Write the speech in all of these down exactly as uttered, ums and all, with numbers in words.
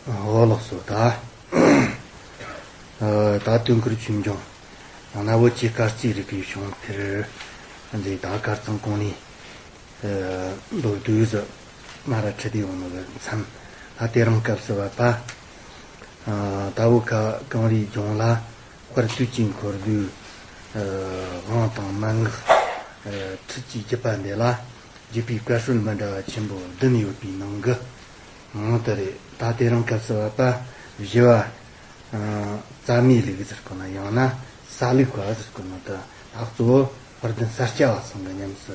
ཨོ་ལགས་སོ། ད་ད་དུས་འཁོར་ཆོས་འབྱུང་ཡང་ན་བོད་ཀྱི་སྐར་རྩིས་རིག་པའི་བྱུང་འཕེལ་འདི་ད་སྐར་ཚང་གོང་ནས་མདོར་བསྡུས་སུ་མ་ར་ཁྲིད་དེ་ཡོང་ནོ་གི་མཚམས། ད་དེ་རིང་སྐབས་སུ་བབ་པ། ད་བོད་ཁ་གངས་རིའི་ལྗོངས་ལ་དཔལ་དུས་ཀྱི་འཁོར་ལོའི་དབང་དང་མན་ངག་ཁྲིད་ཀྱི་བརྒྱུད་པ་འདི་ལ་བརྒྱུད་པའི་བཀའ་སྲོལ་མི་འདྲ་བ་ཆེན་པོ་བདུན་ཡོད་པའི་ནང་གི། འོ་དེ་རེད། ད་དེ་རིང་སྐབས་སུ་བབ་པ་བཞི་བ། རྩ་མའི་ལུགས་ཟེར་གོ་ན་ཡང་ན་སྲ་ལུག་པ་ཟེར་གོ་ན་ད་ད་གཙོ་བོ་དཔལ་ལྡན་ས་སྐྱ་བ་ཚང་གི་ཉམས་སུ་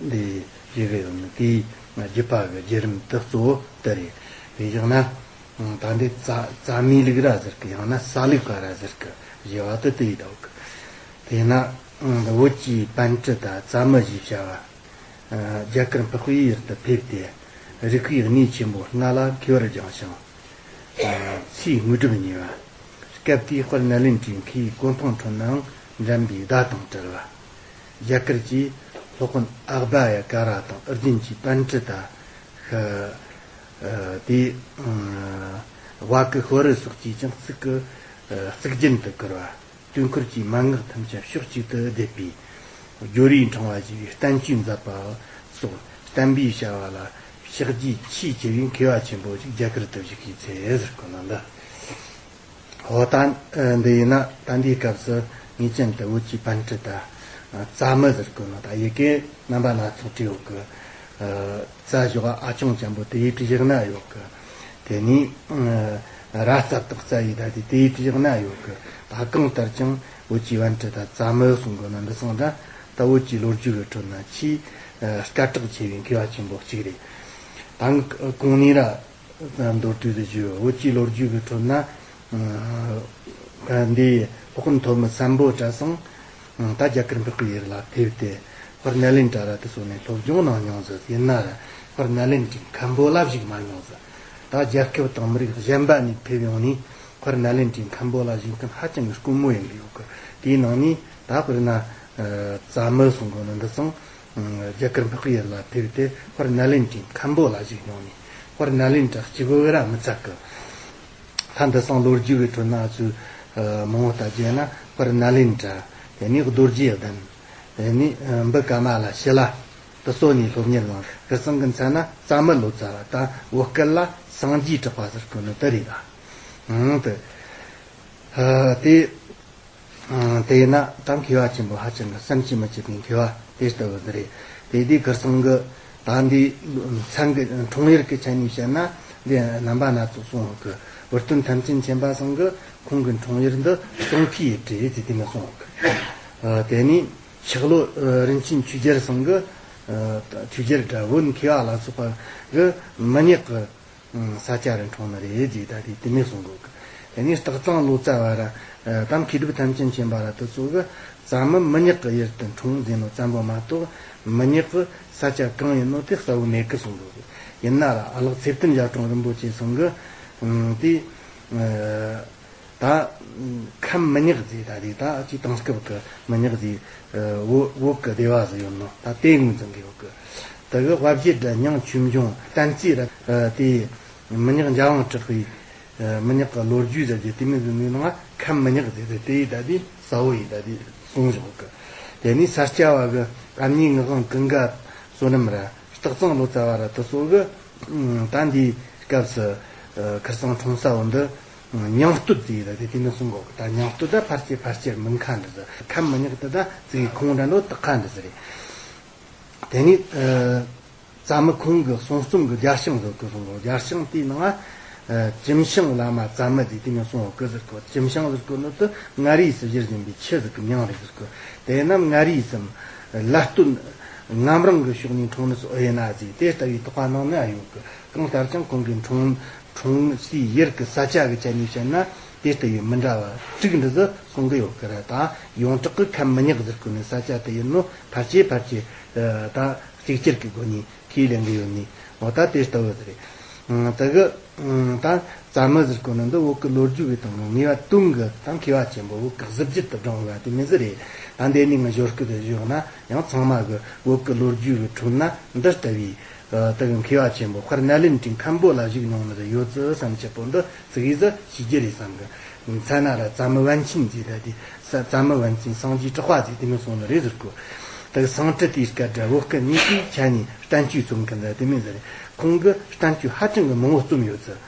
འདི་བཞི་གི་ཡོད་ནི་དེའི་རྒྱུད་པ་གི་བརྒྱུད་རིམ་དུ་གཙོ་བོ་དེ་རེད། དེ་ཡང་ན་ད་འདི་རྩ་རྩ་མའི་ལུགས་ར་ཟེར་གི་ཡང་ན་སྲ་ལུག་པ་ར་ཟེར་གི་བཞི་བ་དུ་དེ་ཡི་ད་གི། དེས་ན་བོད་ཀྱི་པཎ་གྲུབ་ད་རྩ་མི་ཞེས་བྱ་བ། རྒྱ་གར་འཕགས་པའི་ཡུལ་དུ་ཕེབས་ཏེ། རིག་པའི་གནས་ཆེན་པོ་ལྔ་ལ་མཁས་པར་སྦྱངས་ཤིང་། ཚེའི་དངོས་གྲུབ་བརྙེས་པ། སྐབས་དེའི་དཔལ་ནཱ་ལེནྡྲའི་མཁས་པའི་གོ་འཕང་འཕྲོད་ནའང་འགྲན་པའི་ཟླ་དང་བྲལ་བ། རྒྱ་གར་གྱི་སློབ་དཔོན་ཨ་བྷ་ཡ་ཀ་ར་དང་ཨིར་རྒྱན་གྱི་པཎ་གྲུབ་ད་ཤ་དེ་ཝ་ཀི་ཧོ་རི་སོགས་ཀྱིས་ཀྱང་གཙུག་གི་གཙུག་རྒྱན་དུ་བཀུར་བ། དུས་འཁོར་གྱི་མན་ངག་ཐམས་ཅད་ཕྱོགས་གཅིག་ཏུ་བསྡེབས་པའི་སྦྱོར་བའི་ཕྲེང་བ་ཞེས་པའི་བསྟན་བཅོས་མཛད་པ་སོགས་བསྟན་པའི་བྱ་བ་ལ་ཕྱག་རྗེས་ཆེས་ཆེ་བའི་མཁས་པ་ཆེན་པོ་ཞིག་རྒྱ་གར་དུ་བཞུགས་པའི་ཚེ་ཟེར་གོ་ནོ་འདི། འོ་ད་འདི་ཡིན་ན་ད་འདིའི་སྐབས་སུ་ངེས་ཅན་དུ་བོད་ཀྱི་པཎ་གྲུབ་ད་རྩ་མི་ཟེར་གོ་ནོ་ད་ཡི་གེ་རྣམ་པ་སྣ་ཚོགས་བྲིས་ཡོད་གི། རྩ་ཞོག་ཨ་ཆུང་ཅན་པོ་དེ་ཡིས་བྲིས་བཞག་ན་ཡོད་གི། དེ་ནས་ར་རྩ་བཏགས་རྩ་ཡི་ད་དེ་དེ་ཡིས་བྲིས་བཞག་ན་ཡོད་གི། ད་གང་ལྟར་ཀྱང་བོད་ཀྱི་པཎ་གྲུབ་ད་རྩ་མི་གསུང་གོ་ན་འདི་སང་ད་ད་བོད་ཀྱི་ལོ་རྒྱུས་ཀྱི་ཁྲོད་ན་ཆེས་སྐད་གྲགས་ཆེ་བའི་མཁས་པ་ཆེན་པོ་གཅིག་རེད། ད་གོང་ནས་ར་མདོར་བསྡུས་སུ་ཞུ། བོད་ཀྱི་ལོ་རྒྱུས་ཀྱི་ཁྲོད་ན་འདི་སློབ་དཔོན་ཐོན་མི་སམ་བྷོ་ཊ་སང་ད་རྒྱ་གར་འཕགས་པའི་ཡུལ་ལ་ཕེབས་ཏེ། དཔལ་ནཱ་ལེནྡྲ་ར་དེ་སོགས་ནས་སློབ་སྦྱོང་གནང་མྱོང་ཟིག་ཡིན་ན་ར་དཔལ་ནཱ་ལེནྡྲའི་མཁན་པོ་ལ་བཞུགས་མ་མྱོང་ཟིག་ད་རྒྱལ་ཁབ་དང་མི་རིགས་གཞན་པ་ནས་ཕེབས་ཡོང་ནས་དཔལ་ནཱ་ལེནྡྲའི་མཁན་པོ་ལ་བཞུགས་མཁན་ཧ་ཅང་གི་དཀོན་མོ་ཡིན་གི་ཡོད་གི། དེའི་ནང་ནས་ད་དཔེར་ན་རྩ་མི་གསུང་གོ་ནི་འདི་སང་རྒྱ་གར་འཕགས་པའི་ཡུལ་ལ་ཕེབས་ཏེ་དཔལ་ནཱ་ལེནྡྲའི་མཁན་པོ་ལ་བཞུགས་མྱོང་ནས་དཔལ་ནཱ་ལེནྡྲ་སྐྱིད་པོ་གི་ར་མི་ཚད་གི། ད་འདི་སང་ལོ་རྒྱུས་ཀྱི་ཁྲོད་ན་ཨ་ཚོས་མང་བོ་ལྟ་རྒྱུ་ན་དཔལ་ནཱ་ལེནྡྲ། དེ་ནས་རྡོ་རྗེ་གདན། དེ་ནས་འབུ་ཀ་མ་ལ་ཤི་ལ། དེ་སོགས་ནས་སློབ་གཉེར་གནང་། ཁིར་ཚང་གི་མཚན་ན་རྩ་མི་ལོ་ཙཱ་བ་ད་བོད་སྐད་ལ་སངས་རྒྱས་གྲགས་པ་ཟེར་གོ་ནི་དེ་རེད་ད། འོང་དེ། དེ། དེས་ན་ད་མཁས་པ་ཆེན་པོ་ཧ་ཅང་གི་བསམ་གྱིས་མི་ཁྱབ་པའི་མཁས་པ་དེ་ལྟ་བུ་དེ་རེད། དེ་དུས་ཁིར་ཚང་གི་ད་འདི་མཚན་གི་འཁྲུངས་ཡུལ་གི་ཆ་ནས་བཤད་ན་འདི་རྣམ་པ་སྣ་ཚོགས་གསུངས་ཡོད་གི། འུར་སྟོན་ཐམས་ཅད་མཁྱེན་པ་ཚང་གི་ཁོང་གི་འཁྲུངས་ཡུལ་འདི་ཙོང་ཁའི་ཡུལ་གྲུ་ཟེར་དེ་ནས་གསུངས་ཡོད་གི། དེ་ནས་ཕྱག་ལོ་རིན་ཆེན་ཆོས་རྒྱལ་ཚང་གི་ཆོས་རྒྱལ་དགྲ་བོ་མཁས་པ་ལ་སོགས་པ་གི་མི་ཉག་གི་ས་ཆ་རུ་འཁྲུངས་ནི་རེད་ཅེས་ད་དེ་དེ་ནས་གསུང་གོ་གི། དེ་ནས་སྟག་ཚང་ལོ་ཙཱ་བ་ར་ད་མཁས་གྲུབ་ཐམས་ཅད་མཁྱེན་པ་ར་དེ་ཚོ་གི་རྩ་མི་མི་ཉག་གི་ཡུལ་དུ་འཁྲུངས་ཟེར་ནོ་ཙམ་པོ་མ་གཏོགས་མི་ཉག་གི་ས་ཆ་གང་ཡིན་ནོ་དེ་གསལ་བོ་མེད་གི་གསུང་གོ་གི། ཡིན་ན་ར་ཨ་ལགས་ཚེ་བརྟན་ཞབས་དྲུང་རིན་པོ་ཆེ་ཚང་གི་དེ། ད་ཁམས་མི་ཉག་ཟེར་ད་རེད། ད་ཅིག་དེང་སྐབས་ཀྱི་མི་ཉག་ཟེར་བོད་བོད་ཀྱི་སྡེ་བ་ཟིག་ཡོད་ནོ་ད་དེ་ངོས་འཛིན་གི་ཡོད་གི། དེ་གི་དབའ་བཞེད་ར་ཉང་ཆོས་འབྱུང་བསྟན་རྩིས་ར་དེ་མི་ཉག་འཇམ་དབྱངས་གྲགས་པའི་མི་ཉག་གི་ལོ་རྒྱུས་ཟེར་རྒྱུ་དེ་མི་ཟིག་ནི་ནང་ཁམས་མི་ཉག་ཟེར་ཟེར་དེ་ད་དེ་གསལ་བོ་ཡིན་ད་དེ་གསུངས་བཞག་གི། དེ་ནས་ས་སྐྱ་བ་གི་ཨ་མྱེས་ངག་དབང་ཀུན་དགའ་བསོད་ནམས་ར་སྟག་ཚང་ལོ་ཙཱ་བ་ར་དེ་ཚོ་གི་ད་འདིའི་སྐབས་སུ་ཁར་སང་འཁྲུངས་ས་བོ་འདི་ཉང་སྟོད་ཟེར་ཡི་ད་དེ་དེ་ནི་གསུང་གོ་གི། ད་ཉང་སྟོད་ད་ཕལ་ཆེར་ཕལ་ཆེར་མིན་ཁ་འདི་ཟེར། ཁམས་མི་ཉག་དེ་ད་ཙིག་ཁོང་འདྲ་འགྲོ་དག་ཁ་འདི་ཟེར་རེད། དེ་ནས་རྩ་མི་ཁོང་གི་གསུང་རྩོམ་གི་རྒྱ་ཤང་ཟེར་གི་གསུང་གོ། རྒྱ་ཤང་དེའི་ནང་ཅིམ་ཤང་བླ་མ་རྩ་མི་ཟེར་དེ་ནི་གསུང་གོ་གི་ཟེར་གོ། ཅིམ་ཤང་ཟེར་གོ་ནི་དེ་མངའ་རིས་སུ་བཞུར་བཞིན་པའི་ཆུ་ཟིག་གི་མྱིང་རེད་ཟེར་གོ། དེ་རྣམས་མངའ་རིས་སམ་ལ་སྟོད་ངམ་རིང་གི་ཕྱོགས་ནས་འཁྲུངས་ནི་སོ་ཨེ་ན་ཟེར་དེ་ལྟ་བུའི་དོགས་པ་ནང་ནས་ཨ་ཡོད་གི། གང་ལྟར་ཀྱང་ཁོང་གི་འཁྲུངས་འཁྲུངས་སའི་ཡུལ་གྱི་ས་ཆ་གི་ཆ་ནས་བཤད་ན་དེ་ལྟ་བུའི་མི་འདྲ་བ་དྲུག་འདི་ཚོ་གསུང་གི་ཡོད་གི་ར། ད་ཡོངས་གྲགས་ཀྱི་ཁམས་མི་ཉག་ཟེར་གོ་ནི་ས་ཆ་དེ་ཡིན་ནོ་ཕལ་ཆེར་ཕལ་ཆེར་ད་གཅིག་གྱུར་གྱི་སྒོ་ནས་ཁས་ལེན་གི་ཡོད་ནི་འོ་ད་དེ་ལྟ་བུ་ཟེར་རེད། དེ་གི་ད་རྩ་མི་ཟེར་གོ་ནི་འདི་བོད་ཀྱི་ལོ་རྒྱུས་ཀྱི་སྟེང་གི་ངེས་པ་དོན་གི་ད་མཁས་པ་ཆེན་པོ་བོད་ཀྱི་གཟི་བརྗིད་དུ་བགྲངས་པ་དེ་མི་ཟེར་རེད། ད་འདི་ནི་ང་ཞོར་སྐུ་དུ་བཞུགས་ན་ཡང་ཚང་མ་གི་བོད་ཀྱི་ལོ་རྒྱུས་ཀྱི་ཁྲོད་ན་འདི་ལྟ་བུའི་ ད་གི་མཁས་པ་ཆེན་པོ་དཔལ་ནཱ་ལེནྡྲའི་མཁན་པོ་ལ་བཞུགས་མྱོང་ནི་ཡོད་ཙི་བསམ་གྱི་པོ་འདི་ཙི་གེ་ཟིག་ཤེས་རྒྱུ་རེད་བསམ་གི། མཚན་ན་ར་ཙ་མི་པཎ་ཆེན་ཟེར་ད་དེ་ཙ་མི་པཎ་ཆེན་སངས་རྒྱས་གྲགས་པ་ཟེར་དེ་མོ་སོང་ནི་རེད་ཟེར་གོ། ད་གི་སང་ཀྲི་དེའི་སྐད་སྒྲ་བོད་སྐད་གཉིས་ཀའི་ཆ་ནས་བསྟན་བཅོས་རྩོམ་མཁན་ཟེར་དེ་མོ་ཟེར་རེད། ཁོང་གི་བསྟན་བཅོས་ཧ་ཅང་གི་མང་བོ་རྩོམ་ཡོད་ཙི།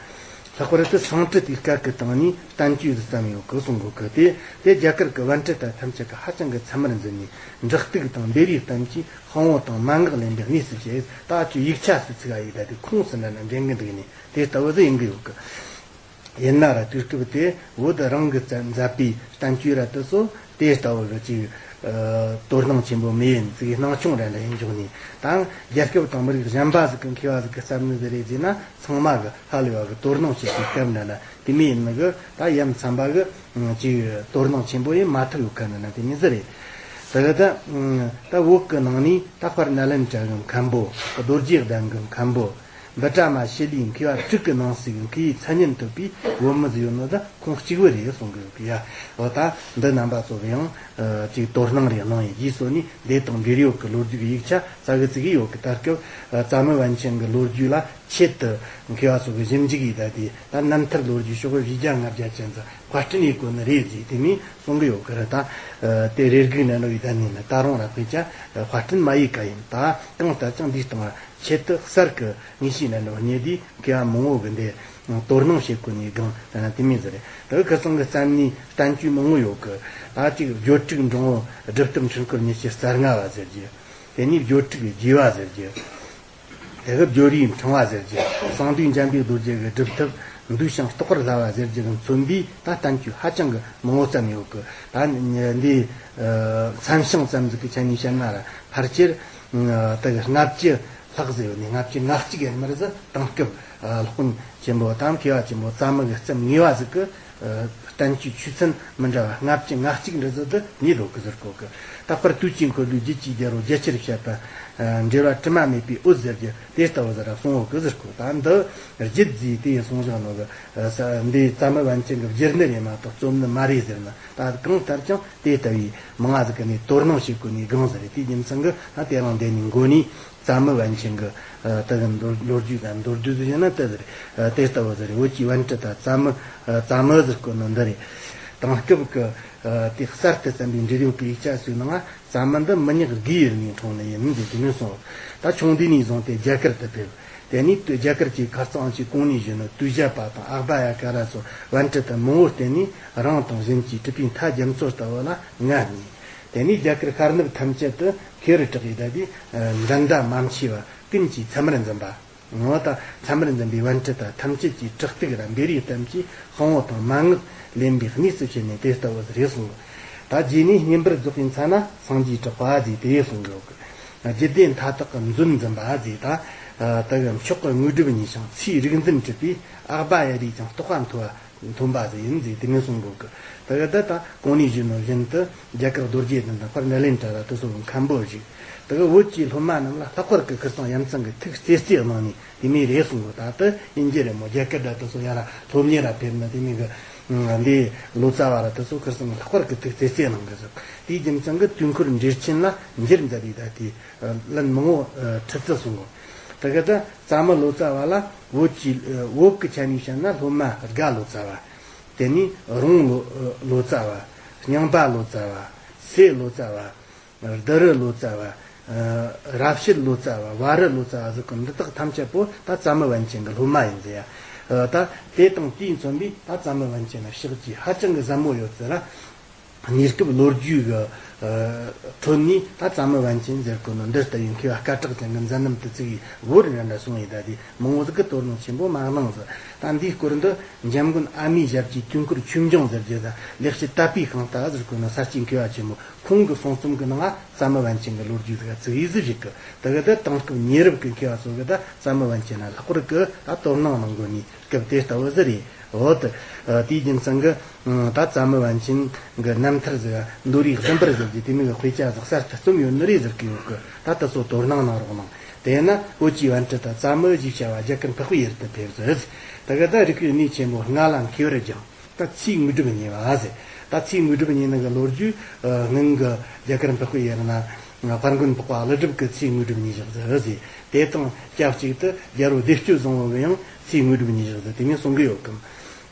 ལྷག་པར་དུ་སང་ཀྲི་དེའི་སྐད་ཀྱི་སྟེང་ནས་བསྟན་བཅོས་ཟིག་བརྩམས་ཡོད་གི་གསུང་གོ་གི། དེ་དེ་རྒྱ་གར་གྱི་པཎ་ཌི་ཏ་ཐམས་ཅད་ཀྱི་ཧ་ཅང་གི་ཚད་མར་འཛིན་ནས་འབྲེལ་གཏུག་དང་འབྲེལ་བའི་གཏམ་གྱིས་དཔང་པོ་དང་མན་ངག་ལེན་པའི་གནས་སུ་བྱས། ད་ཅི་ཡིག་ཆ་སུ་ཚིག་ག་ཡིག་ད་དེ་ཁུངས་སུ་འདྲ་ན་འདྲེན་གི་འདུག་ནས་དེ་ལྟ་བུ་ཟིག་ཡིན་གི་ཡོད་གི། ཡིན་ན་ར་དུས་སྐབས་དེ་བོད་རང་གི་བཙན་མཛད་པའི་བསྟན་བཅོས་ར་དེ་ཚོ་དེ་ལྟ་བུ་གི་ཅིག་ཨ་དོ་སྣང་ཆེན་པོ་མེད་ཡིན་ཙི་གི་སྣང་ཆུང་ར་འདྲ་ཡིན་འཇོག་ནས། ད་རྒྱལ་ཁབ་དང་མི་རིགས་གཞན་པ་ཟིག་གི་མཁས་པ་ཟིག་གི་བརྩམས་ནི་ཟིག་རེད་ཟེར་ན་ཚང་མ་གི་ཧ་ལས་པ་གི་དོ་སྣང་བྱེད་པའི་སྐབས་འདྲ་ན་དེ་མོ་ཡིན་ནི་གི། ད་ཡ་མཚན་པ་གི་ཅིག་དོ་སྣང་ཆེན་པོ་ཡེ་མ་ཐུབ་ཡོད་ཁ་འདྲ་ན་དེ་མོ་ཟིག་རེད། དེ་གི་ད་ད་བོད་གི་ནང་ནས་ད་དཔལ་ནཱ་ལེནྡྲ་གི་མཁན་པོ་རྡོ་རྗེ་གདན་གི་མཁན་པོ་འབུམ་ཕྲ་མ་ཤི་ལའི་མཁས་པ་དྲུག་གི་ནང་ཞུགས་མཁས་པའི་མཚན་སྙན་ཐོབ་པའི་བོད་མི་ཟིག་ཡོད་ནོ་ད་ཁོང་གཅིག་པུ་རེད་གསུང་གི་ཡོད་གི་ཡ། འོ་ད་འདི་རྣམ་པ་ཚོ་གི་ཡང་ཅིག་དོ་སྣང་རེ་གནང་ཡིན་རྗེས་སོ་ནས་འདི་དང་འབྲེལ་ཡོད་གི་ལོ་རྒྱུས་ཀྱི་ཡིག་ཆ་ཙ་གི་ཙི་གི་ཡོད་གི། ད་སྐབས་ཙ་མི་པཎ་ཆེན་གི་ལོ་རྒྱུས་ལ་ཆེད་དུ་མཁས་པ་ཚོ་གི་ཞིབ་འཇུག་ཡིས་ད་དེ་ད་རྣམ་ཐར་ལོ་རྒྱུས་ཤོག་གི་བཞི་བརྒྱ་ལྔ་བརྒྱ་ཅན་ཙམ་དཔར་སྐྲུན་ཡེད་གོ་ནི་རེད་ཟེར་དེ་མོ་གསུང་གི་ཡོད་གི་རེད། ད་དེ་རེ་སྒུག་ན་ནོ་ཡི་ད་ནི་ནི་ད་རུང་ར་དཔེ་ཆ་དཔར་སྐྲུན་མ་ཡེད་ག་ཡིན། ད་གང་ལྟར་ཀྱང་འདིའི་སྟེང་ཆེད་དུ་གསར་གི་ངེས་ཤེས་ན་ནོ་རྙེད་དུས་མཁས་པ་མང་བོ་གི་འདི་དོ་སྣང་བྱེད་གོ་ནི་གང་ད་ན་དེ་མོ་ཟིག་རེད། ད་ཁ་སང་གི་བསམ་ནི་བསྟན་བཅོས་མང་བོ་ཡོད་གི། ད་ཅིག་སྦྱོར་དྲུག་འབྲིང་བོ་སྒྲུབ་ཐབས་འཕྲུལ་འཁོར་ཉི་ཤུ་རྩ་ལྔ་བ་ཟེར་རྒྱུ། དེ་ནས་སྦྱོར་དྲུག་རྒྱས་པ་ཟེར་རྒྱུ། དེ་གི་སྦྱོར་བའི་ཕྲེང་བ་ཟེར་རྒྱུ། གསང་འདུས་འཇམ་པའི་རྡོ་རྗེ་གི་སྒྲུབ་ཐབས་འདུས་ཤིང་རྟོགས་པར་སླ་བ་ཟེར་རྒྱུ་གི་མཚོན་པའི་ད་བསྟན་བཅོས་ཧ་ཅང་གི་མང་བོ་བརྩམས་ཡོད་གི། ད་འདི་ཨ་མཚན་བྱང་ཙམ་ཟིག་གི་ཆ་ནས་བཤད་ན་ར་ཕལ་ཆེར་ཨ་ད་གི་ལྔ་བཅུ་ལྷག་ཟིག་ཡོད་ནི། ལྔ་བཅུ་ང་གཅིག་ཡར་མར་ཟིག་དེང་སྐབས་ཨ་སློབ་དཔོན་ཆེན་པོ་དང་མཁས་པ་ཆེན་པོ་ཙ་མི་གི་རྩོམ་ངེས་པ་ཟིག་གི་ཨ་བསྟན་བཅོས་ཆོས་ཚན་མི་འདྲ་བ་ལྔ་བཅུ་ང་གཅིག་འདྲ་ཟིག་དེ་རྙེད་ཡོད་གི་ཟེར་གོ་གི། ད་དཔལ་དུས་ཀྱི་འཁོར་ལོའི་རྒྱུད་ཀྱི་རྒྱལ་པོ་རྒྱ་ཆེར་བཤད་པ། ཨ་འགྲེལ་པ་དྲི་མ་མེད་པའི་འོད་ཟེར་རྒྱུ་དེ་ལྟ་བུ་ཟིག་ར་གསུང་ཡོད་གི་ཟེར་གོ། ད་འདི་རྒྱུད་ཟེར་དེ་ཡི་གསུང་བཞག་ནོ་གི། ཨ་ས་འདི་ཙ་མི་པཎ་ཆེན་གི་བསྒྱུར་ནི་རེད་མ་གཏོགས་རྩོམ་ནི་མ་རེད་ཟེར་ན། ད་གང་ལྟར་ཀྱང་དེ་ལྟ་བུའི་མང་ང་ཟིག་གི་ནས་དོ་སྣང་བྱེད་དགོས་ནི་གང་ཟིག་རེད། དེའི་རྒྱུ་མཚན་གི་ད་དེ་རིང་འདི་ནས་འགོ་ནས་ཙ་མི་པཎ་ཆེན་གི་ཨ་ད་གི་མདོར་ལོ་རྒྱུས་དང་མདོར་བསྡུས་ཟིག་བཤད་ན་དེ་ཟིག་རེད། ཨ་དེ་ལྟ་བུ་ཟིག་རེད། བོད་ཀྱི་པཎ་ཌི་ཏ་ཙ་མི་ཨ་ཙ་མི་ཟེར་གོ་ནི་འདི་རེད། དེང་སྐབས་ཀྱི་ཨ་དེ་གསར་དུ་བརྩམས་པའི་འབྲེལ་ཡོད་ཀྱི་ཡིག་ཆ་ཚོའི་ནང་ཙ་མི་འདི་མི་ཉག་དགུའི་རིགས་ནས་འཁྲུངས་ནི་ཡིན་འདི་དེ་མིན་གསུངས། ད་ཆུང་དུས་ནས་བཟུང་སྟེ་རྒྱ་གར་དུ་ཕེབས། དེ་ནས་རྒྱ་གར་གྱི་མཁར་གཙང་གི་གོང་ནས་བཞིན་ནོ་ཏུ་ཇ་པ་དང་ཨག་བྷ་ཡ་ཀ་ར་སོགས་པཎ་ཌི་ཏ་མང་བོར་བརྟེན་ནས་རང་དང་གཞན་གྱི་གྲུབ་པའི་མཐའ་རྒྱ་མཚོ་ལྟ་བུ་ལ་མངའ་བརྙེས། དེ་ནས་རྒྱ་གར་ཤར་ནུབ་ཐམས་ཅད་དུ་མཁས་པར་གྲགས་ཡོད་ད་དེ་འགྲན་ཟླ་མ་མཆིས་པ་ཀུན་གྱིས་ཚད་མར་འཛིན་པ། ངོ་བོ་དང་ཚད་མར་འཛིན་པའི་པཎ་ཌི་ཏ་ཐམས་ཅད་ཀྱིས་དྲག་ཏུ་ར་འབད་རེས་བསྟན་གྱིས་དཔང་པོ་དང་མན་ངག་ལེན་པའི་གནས་སུ་བྱས་ནས་དེ་ལྟ་བུ་རེད་གསུངས། ད་རྗེས་ནས་བསྙེན་པར་རྫོགས་པའི་མཚན་ན་སངས་རྒྱས་གྲགས་པ་ཟེར་དེ་གསུངས་ཡོད་གི། རྒྱུད་སྡེ་མཐའ་དག་གི་མཛོད་འཛིན་པ་ཟེར་ད་ད་གི་མཆོག་གི་དངོས་གྲུབ་བརྙེས་ཤིང་ཚེའི་རིག་འཛིན་གྲུབ་པའི་ཨག་བྷ་ཡ་རིས་ཀྱང་རྟོགས་པ་མཐོ་བ་མཐོན་པ་ཟེར་ཡིན་ཟེར་དེ་མིན་གསུངས་ཡོད་གི། ད་གི་ད་ད་གོང་ནས་ཞུས་ནོ་བཞིན་དུ་རྒྱ་གར་རྡོ་རྗེ་གདན་དང་དཔལ་ནཱ་ལེནྡྲ་ལ་དེ་ཚོ་མཁན་པོ་བཞུགས། དེ་གི་བོད་ཀྱི་སློབ་མ་རྣམས་ལ་ལྷག་པར་གྱི་ཁིར་ཚང་ཡ་མཚན་གྱི་ཐུགས་རྩེ་རྩེ་གནང་ནས་དེ་མོ་རེད་གསུངས་གོ། ད་ལྟ་ཨིན་ཇི་རེད་མོ་རྒྱ་གར་འདྲ་དེ་ཚོ་ཡ་ར་སློབ་གཉེར་ར་ཕེབས་ན་དེ་མོ་གི་འདི་ལོ་ཙཱ་བ་ར་དེ་ཚོ་ཁིར་ཚང་ལྷག་པར་གྱི་ཐུགས་རྩེ་རྩེ་གནང་གི་ཟེར། དེའི་རྒྱུ་མཚན་གྱི་དུས་འཁོར་འགྲེལ་ཆེན་ལ་འགྱུར་མཛད་དེ་ད་དེ་ལན་མང་བོ་ཁྲིད་རྩིས་གསུངས་གོ། དེ་གི་ད་ཙ་མི་ལོ་ཙཱ་བ་ལ་བོད་ཀྱི་བོད་ཀྱི་ཆ་ནས་བཤད་ན་སློབ་མ་དགའ་ལོ་ཙཱ་བ། དེ་ནས་རོང་ལོ་ལོ་ཙཱ་བ། རྙིང་པ་ལོ་ཙཱ་བ། སེ་ལོ་ཙཱ་བ། བདུད་རི་ལོ་ཙཱ་བ། ཨ་རབ་བྱེད་ལོ་ཙཱ་བ། བ་རི་ལོ་ཙཱ་བ་ཟེར་གོ། འདི་དག་ཐམས་ཅད་པོ་ད་ཙ་མི་པཎ་ཆེན་གྱི་སློབ་མ་ཡིན་ཟེར་ཡ། ཨ་ད་དེ་དང་དེས་མཚོན་པའི་ད་ཙ་མི་པཎ་ཆེན་ལ་ཕྱག་རྗེས་ཧ་ཅང་གི་ཟབ་མོ་ཡོད་ཟེར་ར། གནས་སྐབས་ལོ་རྒྱུས་ཀྱི་ཨ་ཁྲོད་ནས་ད་ཙ་མི་པཎ་ཆེན་ཟེར་གོ་ནོ་འདི་ལྟ་བུའི་མཁས་པ་སྐད་གྲགས་ཅན་གྱི་མཛད་རྣམ་དེ་ཚོ་གི་བོར་ར་འདྲ་གསུངས་ཡིན། ད་དེ་མང་བོ་ཟིག་གི་དོ་སྣང་ཆེན་པོ་མ་གནང་ཟེར། ད་འདིའི་སྐོར་འདི་འཇམ་མགོན་ཨ་མྱེས་ཞབས་ཀྱི་དུས་འཁོར་ཆོས་འབྱུང་ཟེར་རྒྱུ་དང་ལེགས་བཤད་དད་པའི་ཤིང་རྟ་ཟེར་གོ་ནོ་ས་སྐྱའི་མཁས་པ་ཆེན་མོ་ཁོང་གི་གསུང་རྩོམ་གྱི་ནང་ཙ་མི་པཎ་ཆེན་གྱི་ལོ་རྒྱུས་ཟིག་ཚིག་ཡིག་ཟིག་བཞུགས་གི། དེ་གི་ད་དེང་སྐབས་ཉེ་རབས་ཀྱི་མཁས་པ་ཚོ་གི་ད་ཙ་མི་པཎ་ཆེན་ལ་ལྷག་པར་གི་ད་དོ་སྣང་གནང་དགོས་ནི་སྐབས་དེ་ལྟ་བུ་ཟིག་རེད། འོ་ད་དེའི་རྒྱུ་མཚན་གི་ད་ཙ་མི་པཎ་ཆེན་གི་རྣམ་ཐར་ཟིག་མདོ་རིག་ཟླུམ་པར་ཟེར་རྒྱུ་དེ་མོ་གི་དཔེ་ཆ་ཟིག་གསར་དུ་རྩོམ་ཡོད་ནི་རེད་ཟེར་གི་ཡོད་གི། ད་དེ་ཚོ་དོ་སྣང་གནང་རོགས་གནང་། དེས་ན་བོད་ཀྱི་པཎ་ཌི་ཏ་ཙ་མི་ཞེས་བྱ་བ་རྒྱ་གར་འཕགས་པའི་ཡུལ་དུ་ཕེབས་ཟེར། དེ་གི་ད་རིག་པའི་གནས་ཆེན་པོ་ལྔ་ལ་མཁས་པར་སྦྱངས། ད་ཚེའི་དངོས་གྲུབ་བརྙེས་པ་ཟེར། ད་ཚེའི་དངོས་གྲུབ་བརྙེས་ནི་གི་ལོ་རྒྱུས་ཨ་སྔོན་གི་རྒྱ་གར་འཕགས་པའི་ཡུལ་ན་ དཔལ་མགོན་འཕགས་པ་ཀླུ་སྒྲུབ་ཀྱི་ཚེའི་དངོས་གྲུབ་ཉིད་བཞག་ཟེར་ཟེར། དེ་དང་སྐབས་གཅིག་ཏུ་རྒྱལ་པོ་བདེ་སྤྱོད་བཟང་པོ་གི་ཡང་ཚེའི་དངོས་གྲུབ་ཉིད་བཞག་ཟེར་དེ་མིན་གསུང་གི་ཡོད་གམ།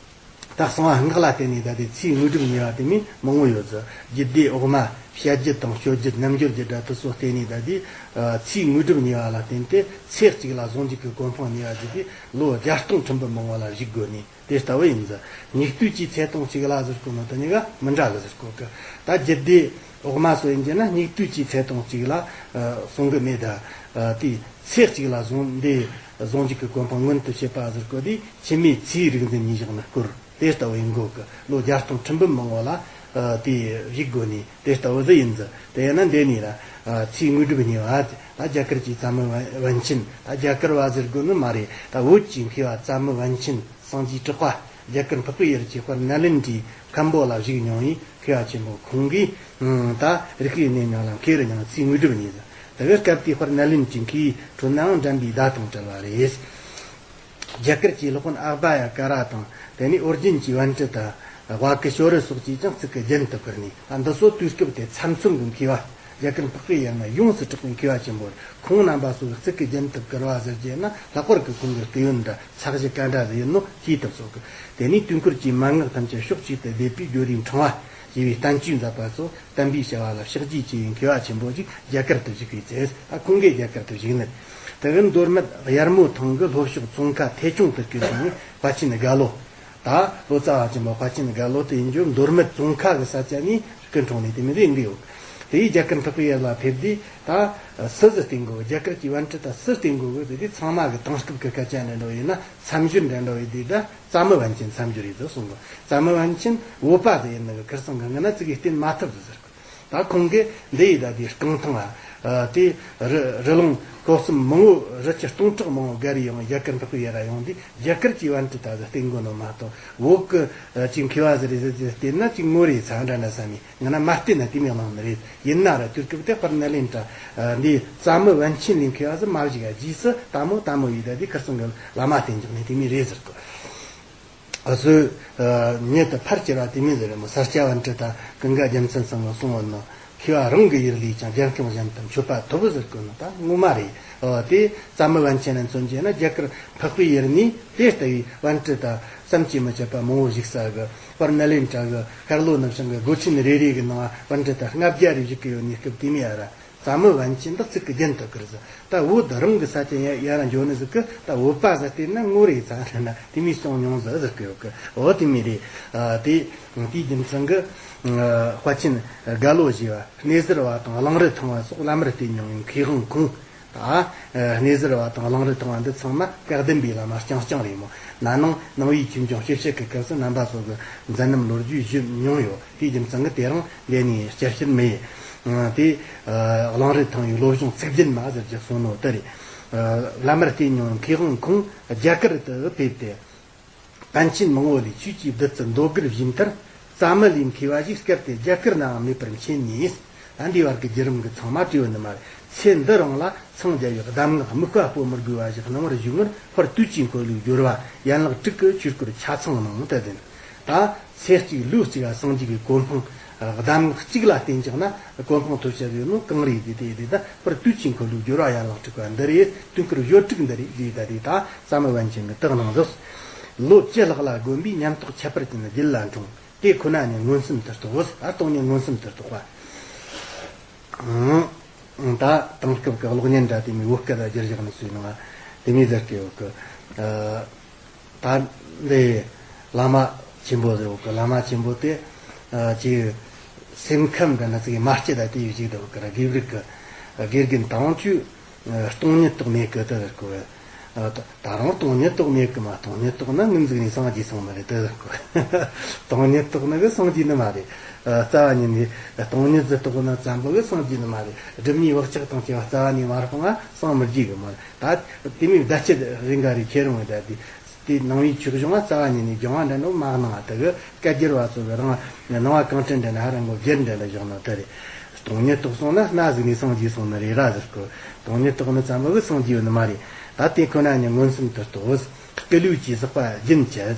ད་གསང་བ་སྔགས་ལ་བརྟེན་ནས་ད་དེ་ཚེའི་དངོས་གྲུབ་ཉེ་བ་དེ་མིན་མང་པོ་ཡོད་ཟེར། རྒྱུད་སྡེ་འོག་མ་བཤད་རྒྱུད་དང་སྤྱོད་རྒྱུད་རྣལ་འབྱོར་རྒྱུད་སྒྲ་དེ་ཚོ་བརྟེན་ནས་ད་དེ་ཚེའི་དངོས་གྲུབ་ཉེ་བ་ལ་བརྟེན་ཏེ་ཚེ་གཅིག་ལ་ཟུང་འཇུག་གི་གོ་འཕང་ཉེ་བ་ཟེར་དེ་ལོ་བརྒྱ་སྟོང་ཁྲི་འབུམ་མང་པོ་ལ་བཞུགས་དགོས་ནས། དེ་ལྟ་བུ་ཡིན་ཟེར། སྙིགས་དུས་ཀྱི་ཚེ་དང་གཅིག་ལ་ཟེར་གོ་ནོ་དེ་གཉིས་ཀ་མི་འདྲ་གི་ཟེར་གོ་གི། ད་རྒྱུད་སྡེ་འོག་མ་སོ་ཡིན་གྱི་ན་སྙིགས་དུས་ཀྱི་ཚེ་དང་གཅིག་ལ་གསུང་གི་མེད་ད། དེའི་ཚེ་གཅིག་ལ་ཟུང་འདི་ཟུང་འཇུག་གི་གོ་འཕང་མངོན་དུ་བྱེད་པ་ཟེར་གོ་དེ་འཆི་མེད་ཚེའི་རིག་འཛིན་ཉིད་བཞག་ན་སྐོར་དེ་ལྟ་བུ་ཡིན་གོ་གི། ལོ་བརྒྱ་སྟོང་ཁྲི་འབུམ་མང་པོ་ལ་དེ་བཞུགས་དགོས་ནས་དེ་ལྟ་བུ་ཟིག་ཡིན་ཟེར། དེ་ཡིན་ན་འདི་ནས་ལ་ཚེའི་དངོས་གྲུབ་ཉེ་བ་ད་རྒྱ་གར་གྱི་ཙ་མི་བན་ཆེན་ད་རྒྱ་གར་བ་ཟེར་དགོས་ནི་མ་རེད། ད་བོད་ཀྱི་མཁས་པ་ཙ་མི་བན་ཆེན། སངས་རྒྱས་གྲགས་པ་རྒྱ་གར་འཕགས་པའི་ཡུལ་གྱི་དཔལ་ནཱ་ལེནྡྲའི་མཁན་པོ་ལ་བཞུགས་མྱོང་བའི་མཁས་པ་ཆེན་པོ་ཁོང་གིས་ད་རིག་པའི་གནས་མྱོང་ལ་མཁས་རུ་མྱོང་ཚེའི་དངོས་གྲུབ་ཉིད་ཟེར། དེ་གི་སྐབས་དེའི་དཔལ་ནཱ་ལེནྡྲའི་མཁས་པའི་ཁྲོད་ནའང་འགྲན་པའི་ཟླ་དང་བྲལ་བ་རེད། རྒྱ་གར་གྱི་སློབ་དཔོན་ཨ་བྷ་ཡ་ཀ་ར་དང་དེ་ནས་ཨོ་རྒྱན་གྱི་པཎྜི་ཏ། ཝ་ཀི་ཤོ་རི་སོགས་ཀྱིས་ཀྱང་གཙུག་གི་རྒྱན་དུ་བཀུར་ནས། ཨ་འདི་ཚོ་དུས་སྐབས་དེ་ཚབ་མཚོན་གྱི་མཁས་པ། རྒྱ་གར་འཕགས་པའི་ཡུལ་ན་ཡོངས་སུ་གྲགས་པའི་མཁས་པ་ཆེན་པོ། ཁོང་རྣམ་པ་ཚོ་གཙུག་གི་རྒྱན་དུ་བཀུར་བ་ཟེར་རྒྱུ་ན་ལྷག་པར་གྱི་ཁོང་གི་སྐུ་ཡོན་འདྲ་ཚ་གཞི་ག་འདྲ་ཟིག་ཡིན་ནོ་ཤེས་ཐུབ་སོ་གི། དེ་ནས་དུས་འཁོར་གྱི་མན་ངག་ཐམས་ཅད་ཕྱོགས་གཅིག་ཏུ་བསྡེབས་པའི་བརྗོད་རིམ་ཕྲེང་བ་ཞེས་པའི་བསྟན་བཅོས་མཛད་པ་ཚོ་བསྟན་པའི་བྱ་བ་ལ་ཕྱག་རྗེས་ཆེ་བའི་མཁས་པ་ཆེན་པོ་ཞིག་རྒྱ་གར་དུ་བཞུགས་པའི་ཚེ། ཨ་ཁོང་གིས་རྒྱ་གར་དུ་བཞུགས་ནས། དེ་གི་མདོ་སྨད་གཡར་མོ་ཐང་གི་ལྷོ་ཕྱོགས་ཙོང་ཁ་ཐེ་ཆུང་དུ་སྐུ་འཁྲུངས་ནས་དཔལ་ཆེན་རྒྭ་ལོ། ད་ལོ་ཙཱ་བ་ཆེན་པོ་དཔལ་ཆེན་རྒྭ་ལོ་དེ་ཡིན་རྒྱུ་མདོ་སྨད་ཙོང་ཁ་གི་ས་ཆ་ནས་སྐུ་འཁྲུངས་ནས་དེ་མི་རེ་འདི་ཡོད། དེ་ཡིས་རྒྱ་གར་འཕགས་པའི་ཡུལ་ལ་ཕེབས་དུས་ད་སུ་ཟིག་བསྟེན་དགོས། རྒྱ་གར་གྱི་པཎྜི་ཏ་སུ་བསྟེན་དགོས་གི་ཟེར་དུས་ཚང་མ་གི་དེང་སྐབས་ཀྱི་སྐད་ཆ་འདྲ་འདྲ་ཡིན་ན་མཚམས་སྦྱོར་འདྲ་འདྲ་ཡིན་དུས་ད་ཙ་མི་པཎ་ཆེན་མཚམས་སྦྱོར་ཡིན་ཟེར་གསུང་གི། ཙ་མི་པཎ་ཆེན་བོད་པ་ཟིག་ཡིན་ནི་གི་ཁིར་ཚང་གི་ངི་ན་ཙི་གེ་བསྟེན་མ་ཐུབ་ཟེར་གི། ད་ཁོང་གིས་འདི་ཡི་ད་དེའི་རྐང་ཐང་ཨ་དེ་རི་རི་ལུང་སྐོར་གསུམ་མང་བོ་རི་ཆུ་སྟོང་ཕྲག་མང་བོ་བརྒལ་ཡོང་རྒྱ་གར་འཕགས་པའི་ཡུལ་ལ་ཡོང་དུས་རྒྱ་གར་གྱི་པཎྜི་ཏ་ཟིག་བསྟེན་དགོས་ནོ་མ་གཏོགས་བོད་ཀྱི་ཅིག་མཁས་པ་ཟིག་རེད་ཟེར་ཟེར་བསྟེན་ན་ཅིག་ངོ་རེ་ཚ་འདྲ་འདྲ་བསམ་ཡིན། ང་ན་མ་བསྟེན་ན་དེ་མི་གནང་ནི་རེད། ཡིན་ན་ར་དུས་སྐབས་དེ་དཔལ་ནཱ་ལེནྡྲ་འདི་ཙ་མི་པཎ་ཆེན་ལས་མཁས་པ་ཟིག་མ་བཞུགས་ཨ་རྗེས་སུ་ད་མོ་ད་མོ་ཡི་ད་དེ་ཁིར་ཚང་གི་བླ་མ་བསྟེན་འཇོག་ནས་དེ་མི་རེད་ཟེར་གི། ཨ་སོས། ཉེ་དུ་ཕལ་ཆེ་བ་དེ་མིན་ཟེར་མོ་ས་སྐྱ་པཎྜི་ཏ་ཀུན་དགའ་རྒྱལ་མཚན་ཚང་གིས་གསུངས་པ་ནི་མཁས་པ་རང་གི་ཡུལ་ལས་ཀྱང་རྒྱལ་ཁམས་གཞན་དུ་མཆོད་པ་ཐོབ་ཟེར་གོ་ནི་ད་ངོ་མ་རེད། ཨོ་དེ་ཙ་མི་པཎ་ཆེན་ནས་མཚོན་བྱས་ན་རྒྱ་གར་འཕགས་པའི་ཡུལ་ནས་དེ་ལྟ་བུའི་པཎྜི་ཏ་བསམ་གྱིས་མི་ཁྱབ་པ་མང་བོ་བཞུགས་ས་གི་དཔལ་ནཱ་ལེནྡྲ་གི་ཤར་ལྷོ་ནུབ་བྱང་གི་སྒོ་ཆེན་རེ་རེ་གི་ནང་པཎྜི་ཏ་ལྔ་བརྒྱ་རེ་བཞུགས་ཀྱི་ཡོད་ནི་སྐབས་དེ་མི་ཡ་ར། ཙ་མི་པཎ་ཆེན་འདི་གཙུག་གི་རྒྱན་དུ་བཀུར་ཟེར། ད་བོད་རང་གི་ས་ཆ་ཡ་ཡ་ར་འཇོག་ནི་ཟིག་གི་ད་བོད་པ་ཟེར་བལྟས་ན་ངོ་རེ་ཚ་ཟེར་ན་དེ་མི་སོང་མྱོང་ཟེར་ཟེར་གི་ཡོད་གི། འོ་དེ་མི་རེད། ཨ་དེ་དེའི་རྒྱུ་མཚན་གི་ཨ་དཔལ་ཆེན་རྒྭ་ལོ་ཞེས་པ་སྣེ་ཟུར་བ་དང་གླང་རི་ཐང་བ་སོགས་བླ་མར་བསྟེན་མྱོང་བའི་མཁས་དབང་ཁོང་། ད་ཨ་སྣེ་ཟུར་བ་དང་གླང་རི་ཐང་བ་འདི་ཚང་མ་བཀའ་གདམས་པའི་བླ་མ་རྐྱང་རྐྱང་རེད་མོ། ན་ནིང་ནང་པའི་ཆོས་འབྱུང་སྤྱི་བཤད་ཀྱི་སྐབས་སུ་རྣམ་པ་ཚོ་གི་མཛད་རྣམ་ལོ་རྒྱུས་ཞུས་མྱོང་ཡོད། དེའི་རྒྱུ་མཚན་གྱིས་དེ་རིང་འདི་ནས་བསྐྱར་བཤད་མི་ཡེ། དེ་གླང་རི་ཐང་བའི་བློ་སྦྱོང་ཚིག་རྒྱན་མ་ཟེར་རྒྱུ་གསུངས་ནོ་དེ་རེད། བླ་མར་བསྟེན་མྱོང་མཁས་དབང་ཁོང་རྒྱ་གར་དུ་ཕེབས་ཏེ། པཎ་ཆེན་མང་བོ་ལས་ཆོས་ཀྱི་བདུད་རྩི་མདོ་སྒར་བཞེས་མཐར་ཙ་མི་ལས་མཁས་པ་ཞིག་སྐབས་དེར་རྒྱ་གར་ནའང་མེད་པར་མཁྱེན་ནས། ད་འདི་བར་གྱི་བརྒྱུད་རིམ་གྱི་ཚང་མ་བྲིས་ཡོད་ནི་མ་རེད། ཚེ་འདི་རིང་ལ་འཚང་རྒྱ་བའི་གདམས་ངག་དམིགས་པ་སྤོ་མི་དགོས་པ་ཞིག་གནང་བར་བཞུགས་སྔོན་ཧོར་དུས་ཀྱི་འཁོར་ལོའི་སྦྱོར་བ་ཡན་ལག་དྲུག་གི་ཆོས་སྐོར་ཆ་ཚང་གནང་དུ་ལྡན། ད་ཚེ་གཅིག་ལུས་གཅིག་ལ་སངས་རྒྱས་ཀྱི་གོ་འཕང་གདམས་ངག་གཅིག་ལ་བརྟེན་ཀྱང་ན་གོ་འཕང་ཐོབ་བྱ་བའི་ནོ་གང་རེད་དེ་དེ་དེ་ད་ཧོར་དུས་ཀྱི་འཁོར་ལོའི་སྦྱོར་བ་ཡན་ལག་དྲུག་པ་འདི་རེད། དུས་འཁོར་སྦྱོར་དྲུག་འདི་རེད་དེ་ད་དེ་ད་ཙ་མི་པཎ་ཆེན་གྱིས་དག་གནང་ཟིག་ལོ་བཅུ་ལྷག་ལ་བསྒོམས་པས་ཉམས་རྟོགས་ཁྱད་པར་ཅན་རྒྱུད་ལ་འཁྲུངས། དེ་ཁོ་ན་ཉིད་མངོན་སུམ་དུ་རྟོགས། ད་སྟོང་ཉིད་མངོན་སུམ་དུ་རྟོགས་པ། ད་དེང་སྐབས་ཀྱི་གློག་བརྙན་འདྲ་དེ་མོ་བོད་སྐད་ལ་བསྒྱུར་བཞག་ནི་སུའི་ནང་དེ་མོ་ཟེར་གི་ཡོད་གི། ད་འདི་བླ་མ་ཆེན་པོ་ཟེར་ཡོད་གི། བླ་མ་ཆེན་པོ་དེ་ཅིག་སེམས་ཁམས་འདྲ་ན་ཅིག་མ་སྐྱིད་ད་དེ་ཡོད་ཅིག་འདུག་གི་ར། དགེ་ལུགས་ཀྱི་དགེ་རྒན་དང་ཆོས། སྟོང་ཉིད་རྟོགས་མེད་ཀྱི་དེ་ཟེར་གོ། ད་ད་རུང་སྟོང་ཉིད་རྟོགས་མེད་ཀྱི་མ། སྟོང་ཉིད་རྟོགས་ན་ངོས་འཛིན་ནས་སངས་རྒྱས་སོང་ནི་རེད་དེ་ཟེར་གོ། སྟོང་ཉིད་རྟོགས་ནི་གི་སངས་རྒྱས་ནི་མ་རེད། རྩ་བ་ཉིད་ནས་སྟོང་ཉིད་ཟིག་རྟོགས་ན་ཙམ་པོ་གི་སངས་རྒྱས་ནི་མ་རེད། སྒྲིབ་གཉིས་བག་ཆགས་དང་བཅས་པ་རྩ་བ་ནས་མ་སྤངས་ན་སངས་མི་རྒྱས་གི་མ་རེད། ད་དེ་མོ་བརྡ་ཆད་རེ་འགའ་རེ་ཁྱེར་འོང་ད་དེ། དེ་ནང་པའི་ཆོས་གཞུང་ང་རྩ་བ་ཉིད་ནས་སྦྱང་བ་འདྲ་འདྲ་མ་གནང་བ་དེ་གི་སྐད་སྒྱུར་བ་ཚོ་གི་རང་ནང་བ་གང་དྲན་འདྲ་ན་ཧ་རང་གོ་སྒྱུར་འདྲ་འདྲ་བཞག་ནོ་དེ་རེད། སྟོང་ཉིད་རྟོགས་སོང་ན་སྣ་ཟིག་ནས་སངས་རྒྱས་སོང་ནི་རེད་ར་ཟེར་གོ། སྟོང་ཉིད་རྟོགས་ནི་ཙམ་པོ་གི་སངས་རྒྱས་ཡོད་ནི་མ་རེད། ད་དེ་ཁོ་ན་ཉིད་མངོན་སུམ་དུ་རྟོགས། སྐུ་ལུས་ཀྱི་ཟག་པ་རྒྱུན་ཆད།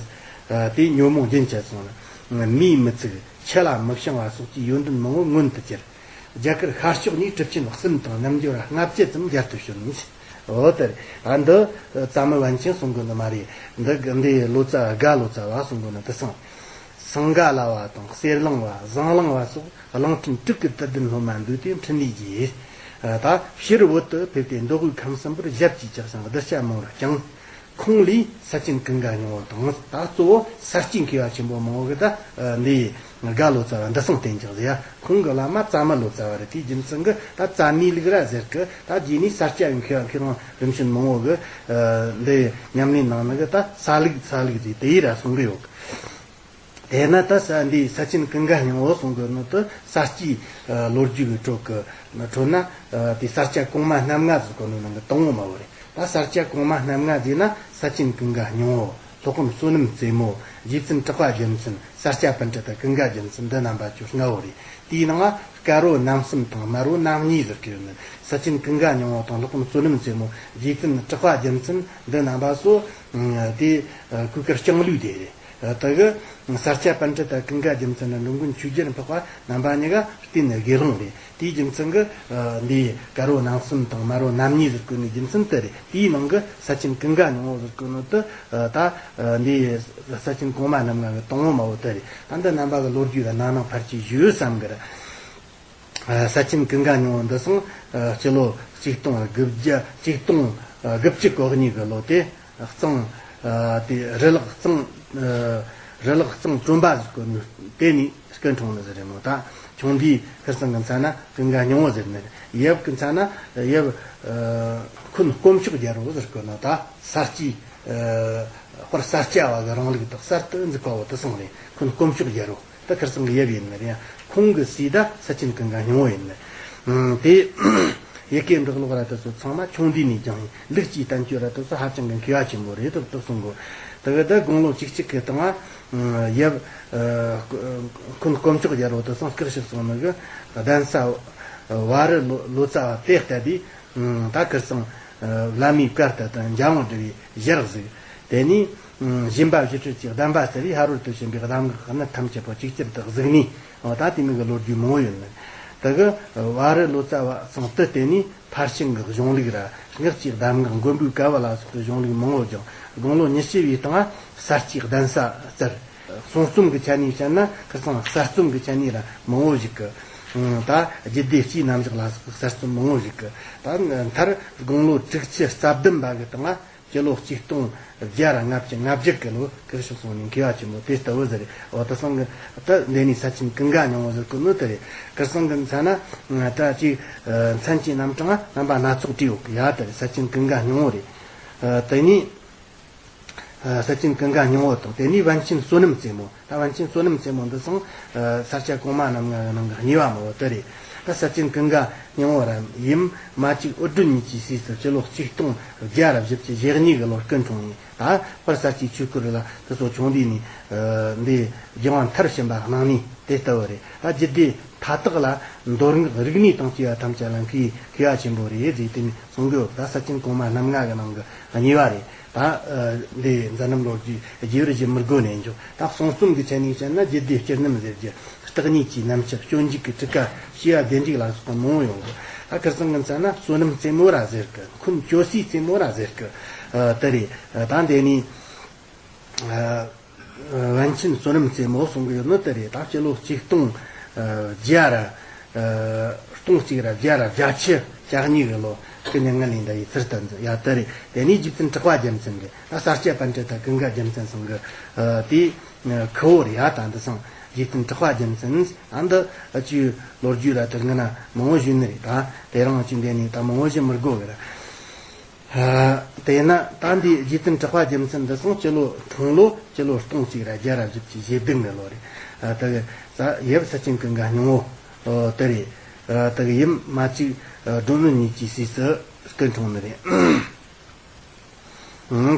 དེ་ཉོན་མོངས་རྒྱུན་ཆད་སོང་ན་མིས་མི་ཚིག་ཆུ་ལ་མི་བྱང་བ་སོགས་ཀྱི་ཡོན་ཏན་མང་པོ་མངོན་དུ་གྱུར། རྒྱ་གར་ཤར་ཕྱོགས་ནས་གྲུབ་ཆེན་གསུམ་དང་རྣལ་འབྱོར་ལྔ་བརྒྱ་ཙམ་རྒྱལ་དུ་བྱོན། འོ་དེ་རེད། ཨ་འདི་ཙ་མི་པཎ་ཆེན་གསུང་གི་ནི་མ་རེད། འདི་འདི་ལོ་ཙཱ་བ་རྒ་ལོ་ཙཱ་བ་གསུང་གི་ནི་དེ་སོང་། སིངྒ་ལ་བ་དང་གསེར་གླིང་བ་ཟངས་གླིང་བ་སོགས་གླིང་ཕྲན་དྲུག་གི་དད་ལྡན་སློབ་མ་འདུས་ཏེ་འཕྲིན་ལས་རྒྱས། ད་ཕྱིར་བོད་དུ་ཕེབས་ཏེ་མདོ་དབུས་ཁམས་གསུམ་པར་ཞབས་ཀྱིས་བཅགས་ཤིང་གདུལ་བྱ་མང་བོར་བསྐྱངས། ཁོང་ལས་ས་ཆེན་ཀུན་དགའ་སྙིང་པོ་དང་། ད་གཙོ་བོ་ས་སྐྱའི་མཁས་པ་ཆེན་པོ་མང་བོ་གིས་ད་འདི་རྒ་ལོ་ཙཱ་བ་འདི་སོང་བསྟེན་ཀྱང་ཟེར་ཡ། ཁོང་གི་བླ་མ་ཙ་མི་ལོ་ཙཱ་བ་རེད། དེའི་རྒྱུ་མཚན་གྱིས་ད་ཙ་མིའི་ལུགས་ར་ཟེར་གི། ད་རྗེས་ནས་ས་སྐྱ་ཡི་མཁས་པ་མཁས་དབང་རིམ་བྱོན་མང་བོ་གིས་འདི་ཉམས་ལེན་གནང་ནི་གིས་ད་ས་ལུགས་ས་ལུགས་ཟེར་དེ་ཡི་ར་གསུང་གི་ཡོད་གི། དེས་ན་ད་ས་འདི་ས་ཆེན་ཀུན་དགའ་སྙིང་པོ་གསུང་གི་ནི་དེ་ས་སྐྱའི་ལོ་རྒྱུས་ཀྱི་ཁྲོད་ཀྱི་ཁྲོད་ན་དེ་ས་སྐྱ་གོང་མ་རྣམ་ལྔ་ཟེར་གོ་ནི་ནང་གི་དང་པོ་མ་བོ་རེད། ད་ས་སྐྱ་གོང་མ་རྣམ་ལྔ་ཟེར་ན་ས་ཆེན་ཀུན་དགའ་སྙིང་པོ། ལྷོ་ཁམས་བསོད་ནམས་རྩེ་མོ། རྗེ་བཙུན་གྲགས་པ་རྒྱལ་མཚན། ས་སྐྱ་པཎྜི་ཏ་ཀུན་དགའ་རྒྱལ་མཚན། འདི་རྣམ་པ་བཅུ་ལྔ་བོ་རེད། དེའི་ནང་ལ་དཀར་པོ་རྣམ་གསུམ་དང་དམར་པོ་རྣམ་གཉིས་ཟེར་གི་ཡོད་ནི། ས་ཆེན་ཀུན་དགའ་སྙིང་པོ་དང་ལྷོ་ཁམས་བསོད་ནམས་རྩེ་མོ། རྗེ་བཙུན་གྲགས་པ་རྒྱལ་མཚན། འདི་རྣམ་པ་སོ་དེ་གོས་དཀར་ལྕང་ལོའི་སྡེ་རེད། དེ་གི་ས་སྐྱ་པཎྜི་ཏ་ཀུན་དགའ་རྒྱལ་མཚན་ནི་འགྲོ་མགོན་ཆོས་རྒྱལ་འཕགས་པ་རྣམ་པ་གཉིས་ཀ་བསྟེན་དགེ་སློང་རེད། དེའི་རྒྱུ་མཚན་གྱིས་འདི་དཀར་པོ་རྣམ་གསུམ་དང་དམར་པོ་རྣམ་གཉིས་ཟེར་གོ་ནི་རྒྱུ་མཚན་དེ་རེད། དེའི་ནང་གི་ས་ཆེན་ཀུན་དགའ་སྙིང་པོ་ཟེར་གོ་ནི་དེ་ད་འདི་ས་ཆེན་གོང་མ་རྣམ་ལྔ་གི་དང་པོ་མ་བོ་དེ་རེད། ད་འདི་རྣམ་པ་གི་ལོ་རྒྱུས་ལ་ནང་ནང་ཕལ་ཆེར་ཞུ་བསམ་གི་ར། ས་ཆེན་ཀུན་དགའ་སྙིང་པོ་འདི་སང་སྤྱི་ལོ་གཅིག་སྟོང་དགུ་བརྒྱ་གཅིག་སྟོང་དགུ་བཅུ་གོ་གཉིས་གི་ལོ་དེ་གཙང་དེ་རི་ལག་གཙང་རི་ལག་གཙང་གྲོང་པ་ཟེར་གོ་ནི་དེ་ནས་སྐུ་འཁྲུངས་ནི་ཟེར་རེད་མོ། ད་ཆུང་དུས་ཁིར་ཚང་གི་མཚན་ན་ཀུན་དགའ་སྙིང་པོ་ཟེར་ནི་རེད། ཡབ་གི་མཚན་ན་ཡབ་འཁོན་དཀོན་མཆོག་རྒྱལ་པོ་ཟེར་གོ་ནི། ད་ས་སྐྱའི་དཔལ་ས་སྐྱ་བ་གི་རིང་ལུགས་དེ་གསར་དུ་འཛུགས་པ་བོ་དེ་སོང་རེད། འཁོན་དཀོན་མཆོག་རྒྱལ་པོ། ད་ཁིར་ཚང་གི་ཡབ་ཡིན་ནི་རེད། ཁོང་གི་སྲས་ད་ས་ཆེན་ཀུན་དགའ་སྙིང་པོ་ཡིན་ནི། ཨང་། དེ་ཡི་གེ་འབྲི་ཀློག་ར་དེ་ཚོ་ཚང་མ་ཆུང་དུས་ནས་སྦྱངས་ཡིན། ལུགས་ཀྱི་བསྟན་བཅོས་ར་དེ་ཚོ་ཧ་ཅང་གི་མཁས་པ་ཆེན་པོ་རེད། དེ་དེ་གསུང་གོ། དེ་གི་ད་དགུང་ལོ་བཅུ་གཅིག་གི་སྟེང་ང་ཡབ་འཁོན་དཀོན་མཆོག་རྒྱལ་པོ་དེ་ཚང་སྐུ་གཤེགས་སོང་ནི་གི་གདན་ས་ཝ་རི་ལོ་ལོ་ཙཱ་བ་དེ་ལྟ་དུས། ད་ཁིར་ཚང་བླ་མའི་བཀའ་ལྟར་དུ་འཇམ་དབྱངས་བསྒྲུབས་པའི་ཞལ་གཟིགས། དེ་ནས་སྦྱིན་པ་བཞི་སྤྲུལ་གྱི་གདམས་པ་ཟེར་བའི་ཕ་རོལ་ཏུ་ཕྱིན་པའི་གདམས་ངག་གནད་ཐམས་ཅད་པོ་གཅིག་གྱུར་དུ་གཟིགས་ནས། འོ་ད་དེ་མིན་གྱི་ལོ་རྒྱུས་མང་བོ་ཡོད་ནི། དེ་གི་ཝ་རི་ལོ་ཙཱ་བ་ཚང་དུ་བརྟེན་ནས་ཕར་ཕྱིན་གྱི་གཞུང་ལུགས་ར་སྔགས་ཀྱི་གདམས་ངག་མགོན་པོའི་བཀའ་པོད་ལ་སོགས་པའི་གཞུང་ལུགས་མང་བོ་སྦྱངས། དགུང་ལོ་ཉི་ཤུ་བའི་སྟེང་ང་ས་སྐྱའི་གདན་ས་བཙལ། གསུང་རྩོམ་གྱི་ཆ་ནས་བཤད་ན་ཁིར་ཚང་གསར་རྩོམ་གྱི་ཆ་ནས་ར་མང་བོ་ཞིག་གི། ད་རྒྱུད་སྡེ་སྤྱིའི་རྣམ་གཞག་ལ་སོགས་པའི་གསར་རྩོམ་མང་བོ་ཞིག་གི། ད་མཐར་དགུང་ལོ་དྲུག་ཅུ་རྩ་བདུན་པ་གི་སྟེང་ང་སྤྱི་ལོ་གཅིག་སྟོང་བརྒྱ་ར་ལྔ་བཅུ་ང་བརྒྱད་གི་ལོ་སྐུ་གཤེགས་སོང་ནས་མཁས་པ་ཆེན་པོ་དེ་ལྟ་བུ་ཟེར་རེད། འོ་དེ་སང་གི་ད་འདི་ནས་ས་ཆེན་ཀུན་དགའ་སྙིང་པོ་ཟེར་གོ་ནོ་དེ་རེད། ཁིར་ཚང་གི་མཚན་ན་ད་ཅིག་མཚན་གྱི་རྣམ་གྲངས་རྣམ་པ་སྣ་ཚོགས་བྲིས་ཡོད་གི། ཡ་དེ་རེད། ས་ཆེན་ཀུན་དགའ་སྙིང་པོ་རེད། དེ་ནས། ས་ཆེན་ཀུན་དགའ་སྙིང་པོ་དང་། དེ་ནས་པཎ་ཆེན་བསོད་ནམས་རྩེ་མོ། ད་པཎ་ཆེན་བསོད་ནམས་རྩེ་མོ་འདི་སང་ས་སྐྱ་གོང་མ་རྣམ་ལྔ་གི་ནང་གི་གཉིས་པ་མོ་དེ་རེད། ད་ས་ཆེན་ཀུན་དགའ་སྙིང་པོ་ར་ཡུམ་མ་གཅིག་འུར་སྒྲོན་གཉིས་ཀྱི་སྲས་སུ་སྤྱི་ལོ་གཅིག་སྟོང་བརྒྱ་ར་བཞི་བཅུ་ཞེ་གཉིས་གི་ལོར་སྐུ་འཁྲུངས་ནས། ད་དཔལ་ས་སྐྱའི་ཆོས་སྐོར་ལ་དེ་ཚོ་ཆུང་དུས་ནས་འདི་སྦྱང་བ་མཐར་ཕྱིན་པ་གནང་ནི་དེ་ལྟ་བུ་རེད། ད་རྒྱུད་སྡེ་མཐའ་དག་ལ་མདོ་སྔགས་རིག་གནས་དང་བཅས་པ་ཐམས་ཅད་ལ་མཁས་མཁས་པ་ཆེན་པོ་རེད་ཟེར་དེ་ནས་གསུང་གི་ཡོད། ད་ས་ཆེན་གོང་མ་རྣམ་ལྔ་གི་ནང་གི་གཉིས་པ་རེད། ད་འདི་མཛད་རྣམ་ལོ་རྒྱུས་རྒྱས་པར་ཞུ་མི་དགོས་ནས་འཇོག། ད་གསུང་རྩོམ་གྱི་ཆ་ནས་བཤད་ན་རྒྱུད་སྡེ་སྤྱི་རྣམ་ཟེར་རྒྱུ། རྟགས་གཉིས་ཀྱི་རྣམ་ཆར། སྤྱོད་འཇུག་གི་ཊཱི་ཀ། བྱེ་བ་བདེ་འཇུག་ལ་སོགས་པ་མང་བོ་ཡོང་གི། ད་ཁིར་ཚང་གི་མཚན་ན་བསོད་ནམས་རྩེ་མོ་ར་ཟེར་གི། འཁོན་ཇོ་སྲས་རྩེ་མོ་ར་ཟེར་གི། དེ་རེད། ད་འདི་ནས། པཎ་ཆེན་བསོད་ནམས་རྩེ་མོ་གསུང་གི་ཡོད་ནི་དེ་རེད། ད་སྤྱི་ལོ་གཅིག་སྟོང་བརྒྱ་ར་སྟོང་གཅིག་ར་བརྒྱ་ར་བརྒྱད་ཅུ་གྱ་གཉིས་གི་ལོ་སྐུ་མྱ་ངན་ལས་འདའ་བའི་ཚུལ་དུ་འཛིན་ཡ་དེ་རེད། དེ་ནས་རྗེ་བཙུན་གྲགས་པ་རྒྱལ་མཚན་གྱི། ད་ས་སྐྱ་པཎྜི་ཏ་ཀུན་དགའ་རྒྱལ་མཚན་ཚང་གི་དེ་ཁུ་བོ་རེད། ཡ་ད་འདི་སང་རྗེ་བཙུན་གྲགས་པ་རྒྱལ་མཚན་ཨ་འདི་ཨ་ཅུ་ལོ་རྒྱུས་ར་དེ་སྔ་ན་མང་བོ་ཞུས་ནི་རེད། ད་དེ་རིང་ཨ་ཅུ་འདི་ནས་ད་མང་བོ་ཞུ་མི་དགོས་གི་ར། དེས་ན་ད་འདི་རྗེ་བཙུན་གྲགས་པ་རྒྱལ་མཚན་འདི་སང་སྤྱི་ལོ་འཁྲུངས་ལོ་སྤྱི་ལོ་སྟོང་གཅིག་ར་བརྒྱ་ར་བཞི་བཅུ་ཞེ་བདུན་གི་ལོ་རེད། ད་གི་ཡབ་ས་ཆེན་ཀུན་དགའ་སྙིང་པོ་དེ་རེད། ད་གི་ཡུམ་མ་གཅིག་སྒྲོལ་མ་གཉིས་ཀྱི་སྲས་སུ་སྐུ་འཁྲུངས་ནི་རེད།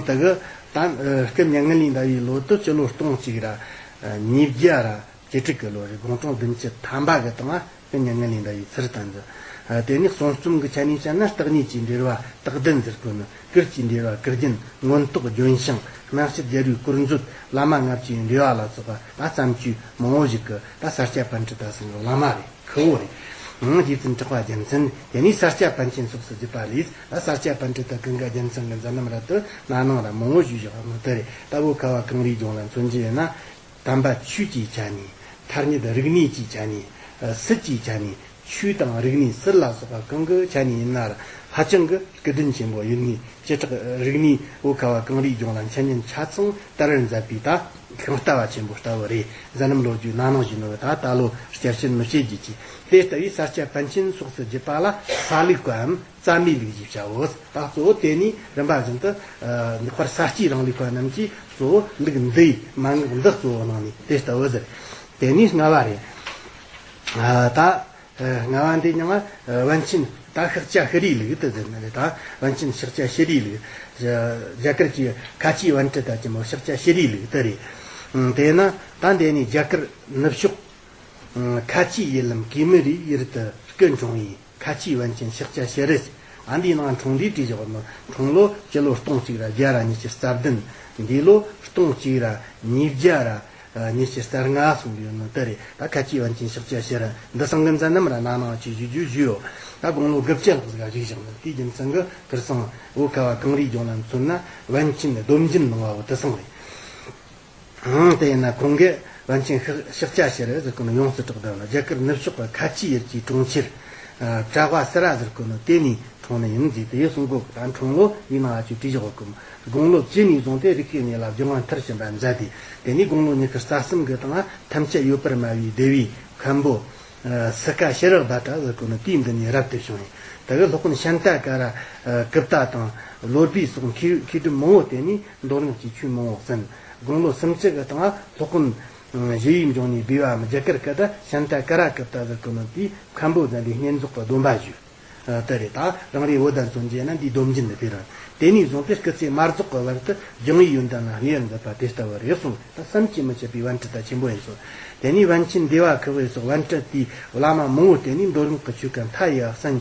ད་གི་ད་སྐུ་མྱ་ངན་ལས་འདའ་བའི་ལོ་དུ་སྤྱི་ལོ་སྟོང་གཅིག་ར་ཉིས་བརྒྱ་ར་བཅུ་དྲུག་གི་ལོ་རེད། དགུང་གྲངས་བདུན་ཅུ་ཐམ་པ་གི་སྟེང་ང་སྐུ་མྱ་ངན་ལས་འདའ་བའི་ཚུལ་དུ་འཛིན། དེ་ནས་གསུང་རྩོམ་གྱི་ཆ་ནས་བཤད་ན་རྟགས་གཉིས་ཀྱི་འགྲེལ་བ་རྟགས་བདུན་ཟེར་གོ་ནི། གུར་གྱི་འགྲེལ་བ་གུར་རྒྱན། མངོན་རྟོགས་ལྗོན་ཤིང་། སྨྲ་བྱེད་རྒྱལ་བའི་སྐོར་མཛོད། བླ་མ་ལྔ་བཅུའི་འགྲེལ་བ་ལ་སོགས་པ་ད་བརྩམས་ཆོས་མང་བོ་ཞིག་གི་ད་ས་སྐྱ་པཎྜི་ཏ་ཚང་གི་བླ་མ་རེད། ཁུ་བོ་རེད། ཨང་། རྗེ་བཙུན་གྲགས་པ་རྒྱལ་མཚན། དེ་ནས་ས་སྐྱ་པཎ་ཆེན་སོགས་སུ་བརྒྱུད་པ་ལས། ཨ། ས་སྐྱ་པཎྜི་ཏ་ཀུན་དགའ་རྒྱལ་མཚན་གྱི་མཛད་རྣམ་རབ་ཏུ་ན་ནིང་ར་མང་བོ་ཞུས་བཞག་པ་མོ་དེ་རེད། ད་བོད་ཁ་བ་གངས་རིའི་ལྗོངས་ལ་མཚོན་རྒྱུ་ཡིན་ན། དམ་པ་ཆོས་ཀྱི་ཆ་ནས། ཐ་སྙད་རིག་གནས་ཀྱི་ཆ་ནས། ཨ། སྲིད་ཀྱི་ཆ་ནས། ཆོས་དང་རིག་གནས་སྲིད་ལ་སོགས་པ་གང་གི་ཆ་ནས་ཡིན་ན་ར། ཧ་ཅང་གི་སྐུ་དྲིན་ཆེན་པོ་ཡིན་ནི། བྱེ་བྲག་རིག་གནས་བོད་ཁ་བ་གངས་རིའི་ལྗོངས་ལ་འཆད་ཉན་ཆ་ཚང་དར་བར་མཛད་པའི་ད་ཤིང་རྟ་བ་ཆེན་པོ་ལྟ་བུ་རེད། མཛད་རྣམ་ལོ་རྒྱུས་ན་ནིང་ཞུས་ནོ། ད་ད་ལོ་བསྐྱར་བཤད་མི་བྱེད་རྒྱུ་ཅིག་དེ་ལྟ་བུའི་ས་སྐྱ་པཎ་ཆེན་སོགས་སུ་བརྒྱུད་པ་ལ་ས་ལུགས་པའམ་རྩ་མེད་ལུགས་ཞེས་བྱའོ། ད་གཙོ་བོ་དེ་ནི་རིམ་པ་བཞིན་དུ། ཨ། ལེགས་པར་ས་སྐྱའི་རིང་ལུགས་པ་རྣམས་ཀྱིས་གཙོ་བོ་ལུགས་འདིའི་མན་ངག་འདི་གཙོ་བོ་གནང་ནས་དེ་ལྟ་བུ་ཟེར། དེ་ནི་ལྔ་བ་རེད། ཨ། ད། ཨ། ལྔ་བ་འདི་ཉིད་ལ། ཨ། པཎ་ཆེན་ད་ཤཱཀྱ་ཤྲཱིའི་ལུགས་དེ་ཟེར་ནི་རེད། ད་པཎ་ཆེན་ཤཱཀྱ་ཤྲཱིའི་ལུགས། རྒྱ་གར་གྱི་ཁ་ཆེའི་པཎྜི་ཏ་ཆེན་པོ་ཤཱཀྱ་ཤྲཱིའི་ལུགས་དེ་རེད། ཨང་། དེས་ན་ད་འདི་ནི་རྒྱ་གར་ནུབ་ཕྱོགས། ཨང་། ཁ་ཆེའི་ཡུལ་ལམ་གོས་མོ་རིའི་ཡུལ་དུ་སྐུ་འཁྲུངས་པའི་ཁ་ཆེའི་པཎ་ཆེན་ཤཱཀྱ་ཤྲཱི། ཨ། འདིའི་ནང་འཁྲུངས་འདིའི་བྲིས་བཞག་ནི། འཁྲུངས་ལོ་སྤྱི་ལོ་སྟོང་གཅིག་ར་བརྒྱ་ར་ཉི་ཤུ་རྩ་བདུན། འདས་ལོ་སྟོང་གཅིག་ར་ཉིས་བརྒྱ་ར་ཉི་ཤུ་རྩ་ལྔ་གསུངས་ཡོད་ནོ་དེ་རེད། ད་ཁ་ཆེའི་པཎ་ཆེན་ཤཱཀྱ་ཤྲཱི་འདི་ཚང་གི་མཛད་རྣམ་ར་ན་ནིང་ཅིག་ཞུ་རྒྱུ་ཞུས་ཡོད། ད་དགུང་ལོ་དགུ་བཅུ་ལྷག་ཟིག་ག་བཞུགས་བཞག་ནི། དེའི་རྒྱུ་མཚན་གྱིས་ཁིར་སང་བོད་ཁ་བ་གངས་རིའི་ལྗོངས་ལ་མཚོན་ན་པཎ་ཆེན་སྡོམ་བརྒྱུད་གནང་བ་བོ་དེ་ཚང་རེད། ཨང་། དེ་ཡིན་ན་ཁོང་གིས་པཎ་ཆེན་ཤཱཀྱ་ཤྲཱི་ཟེར་གོ་ནོ་ཡོངས་སུ་གྲགས་བསྡད་ན། རྒྱ་གར་ནུབ་ཕྱོགས་ཀྱི་ཁ་ཆེའི་ཡུལ་གྱི་གྲོང་ཁྱེར། ཨ། བྲག་པ་སི་ར་ཟེར་གོ་ནོ་དེ་ནས་འཁྲུངས་ནི་ཡིན་ཟེར་དེ་གསུང་གོ། ད་འཁྲུངས་ལོ་ཡིན་ནའང་ཅིག་བྲིས་བཞག་གོ། དགུང་ལོ་བཅུ་ནས་བཟུང་སྟེ་རིག་པའི་གནས་ལ་སྦྱང་བ་མཐར་ཕྱིན་པར་མཛད་དེ། དེ་ནས་དགུང་ལོ་ཉི་ཤུ་རྩ་གསུམ་གྱི་སྟེང་ཐམས་ཅད་ཡོད་པར་སྨྲ་བའི་སྡེ་བའི་མཁན་པོ། ཨ། སི་ཀ་ཤྲཱི་བྷ་དྲ་ཟེར་གོ་ནོ་དེའི་མདུན་ནས་རབ་ཏུ་བྱུང་ཡིན། དེ་གི་སློབ་དཔོན་ཤཱནྟ་ཀ་ར་ཀིབྟ་དང་། ལོ་སྦི་སོགས་མཁས་མཁས་གྲུབ་མང་བོ་བསྟེན་ནས་མདོ་སྔགས་ཀྱི་ཆོས་མང་བོ་གསན། དགུང་ལོ་སུམ་ཅུ་གི་སྟེང་སློབ་དཔོན་ཞི་བའི་འབྱུང་གནས་སྦས་པའམ་རྒྱ་གར་སྐད་དུ་ཤཱནྟ་ཀ་ར་ཀིབྟ་ཟེར་གོ་ནོ་དེའི་མཁན་པོ་མཛད་པའི་བསྙེན་རྫོགས་ཀྱི་སྡོམ་པ་ཞུས། ཨ། དེ་རེད། ད་རང་རེའི་བོད་དང་མཚོན་རྒྱུ་ན་འདིའི་སྡོམ་རྒྱུན་དེ་དེ་རེད། དེ་ནས་བཟུང་སྟེ་སྐུ་ཚེ་མ་རྫོགས་ཀྱི་བར་དུ་སྦྱང་བའི་ཡོན་ཏན་ལ་གནས་པར་མཛད་པ་དེ་ལྟ་བུ་རེད་གསུངས། ད་བསམ་གྱིས་མི་ཁྱབ་པའི་པཎྜི་ཏ་ཆེན་པོ་ཡིན་གསུངས། དེ་ནས་པཎ་ཆེན་བདེ་བ་ཁི་ཝེ་སོགས་པཎྜི་ཏའི་བླ་མ་མང་བོ་བསྟེན་ནས་མདོ་སྔགས་ཀྱི་ཆོས་སྐད་མཐའ་ཡས་པ་གསན་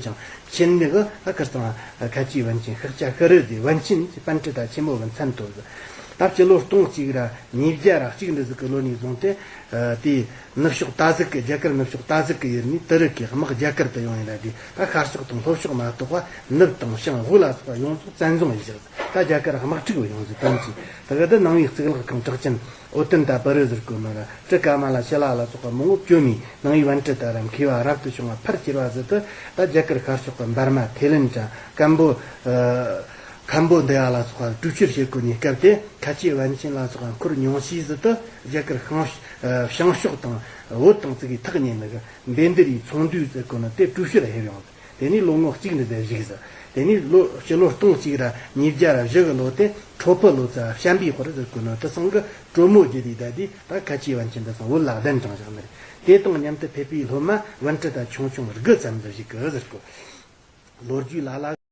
ཅིང་། ཆེད་དུ་ཨ་ཁིར་སང་ཁ་ཆེའི་པཎ་ཆེན་ཤཱཀྱ་ཤྲཱི་ཟེར། པཎ་ཆེན་གྱི་པཎྜི་ཏ་ཆེན་པོ་གི་མཚན་ཐོགས་ཟེར། ད་སྤྱི་ལོ་སྟོང་གཅིག་ར་ཉིས་བརྒྱ་ར་གཅིག་འདི་ཟིག་གི་ལོ་ནས་བཟུང་སྟེ། ཨ། དེའི་ནུབ་ཕྱོགས་ཏ་ཟིག་གི། རྒྱ་གར་ནུབ་ཕྱོགས་ཏ་ཟིག་གི་ཡུལ་ནས་དུ་རུ་གི་དམག་རྒྱ་གར་དུ་ཡོང་ཡིན་ལ། དེ་ད་ཤར་ཕྱོགས་དང་ལྷོ་ཕྱོགས་མ་གཏོགས་པ་ནུབ་དང་བྱང་དབུས་ལ་སོགས་པ་ཡོངས་རྫོགས་བཙན་བཟུང་ཡིན་ཞག་ད་རྒྱ་གར་དམག་འཁྲུག་པ་ཡོང་ཟིག་དོན་གྱིས་དེ་ག་དུ་ནང་པའི་གཙུག་ལག་ཁང་གྲགས་ཅན་ཨོ་ཏུན་ཏ་པུ་རི་ཟེར་གོ་ནོ་ར་ཏྲི་ཀ་མ་ལ་ཤི་ལ་ལ་སོགས་པ་མང་བོ་བཅོམ་མི་ནང་པའི་པཎྜི་ཏ་ར་མཁས་པ་རབ་ཏུ་བྱུང་བ་ཕར་གྱུར་བ་ཟིག་ཏུ། ད་རྒྱ་གར་ཤར་ཕྱོགས་ཀྱི་འབར་མ་ཐེ་ལན་དྲ་ཀམ་བོ། ཨ། ཁམ་བོ་ཌི་ཡ་ལ་སོགས་པ་དཀྲུག་ཤོར་བྱེད་གོ་ནི་སྐབས་དེ་ཁ་ཆེ་པཎ་ཆེན་ལ་སོགས་པ་འཁོར་མྱོང་ཤས་ཟིག་ཏུ་རྒྱ་གར་ཤང་། ཨ། བྱང་ཕྱོགས་དང་བོད་དང་ཙི་གི་ཐག་ཉེ་ནི་གི་བཻ་ཌཱུརྱའི་ཚོང་འདུས་ཟེར་གོ་ནོ་དེ་དཀྲུག་ཤོར་ལ་ལྷེབ་ཡོང་ཟིག་དེ་ནས་ལོ་ངོ་གཅིག་འདི་ཟེར་བཞུགས་ཟིག་དེ་ནས་ལོ་སྤྱི་ལོ་སྟོང་གཅིག་ར་ཉིས་བརྒྱ་ར་བཞི་གི་ལོ་དེ་ཁྲོ་ཕུ་ལོ་ཙཱ་བྱམས་པའི་དཔལ་ཟེར་གོ་ནོ་དེ་ཚང་གི་གྲོ་མོ་རྒྱུད་དེ་ད་དེ་ད་ཁ་ཆེ་པཎ་ཆེན་འདི་ཚང་བོད་ལ་གདན་དྲངས་བཞག་ནི་རེད། དེ་དང་མཉམ་དུ་ཕེབས་པའི་སློབ་མ་པཎྜི་ཏ་ཆུང་ཆུང་དགུ་ཙམ་ཟིག་བཞུགས་གི་ཟེར་གོ། ལོ་རྒྱུས་ལ་ལ།